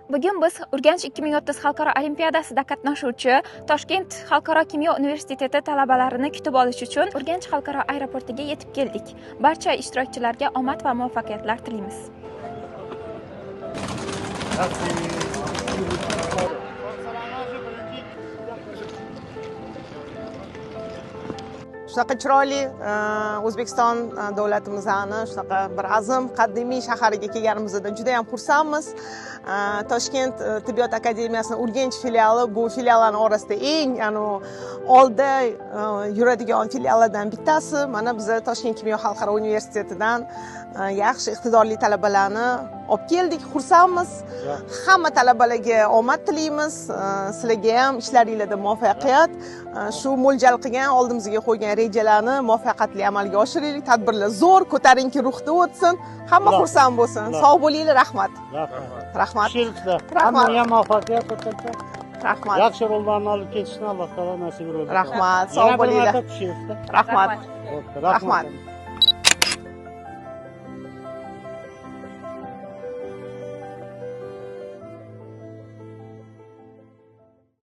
Bugun biz Urganch 2030 xalqaro olimpiadasida qatnashuvchi Toshkent xalqaro kimyo universiteti talabalarini kutib olish uchun Urganch xalqaro aeroportiga yetib keldik. Barcha ishtirokchilarga omad va muvaffaqiyatlar tilaymiz. Shunaqa chiroyli O'zbekiston davlatimizni shunaqa bir azim qadimiy shahariga kelganimizdan juda ham xursandmiz. Toshkent tibbiyot akademiyasining Urganch filiali bu filiallarning orasida eng oldi yuradigan filiallardan bittasi. Mana biz Toshkent kimyo xalqaro universitetidan yaxshi iqtidorli talabalarni olib keldik, xursandmiz. Hamma talabalarga omad tilaymiz. Sizlarga ham ishlaringizda muvaffaqiyat. Shu mo'ljal qilgan, oldimizga qo'ygan rejalarni muvaffaqiyatli amalga oshiraylik. Tadbirlar zo'r, ko'tarinki ruhda o'tsin. Hamma xursand bo'lsin. Sog' bo'linglar, rahmat. Rahmat. Rahmat. Hammaga muvaffaqiyat tilab. Rahmat. Yaxshi rollarni olib ketishni Alloh taolo nasib etsin. Rahmat. Sog' bo'linglar. Rahmat. Rahmat.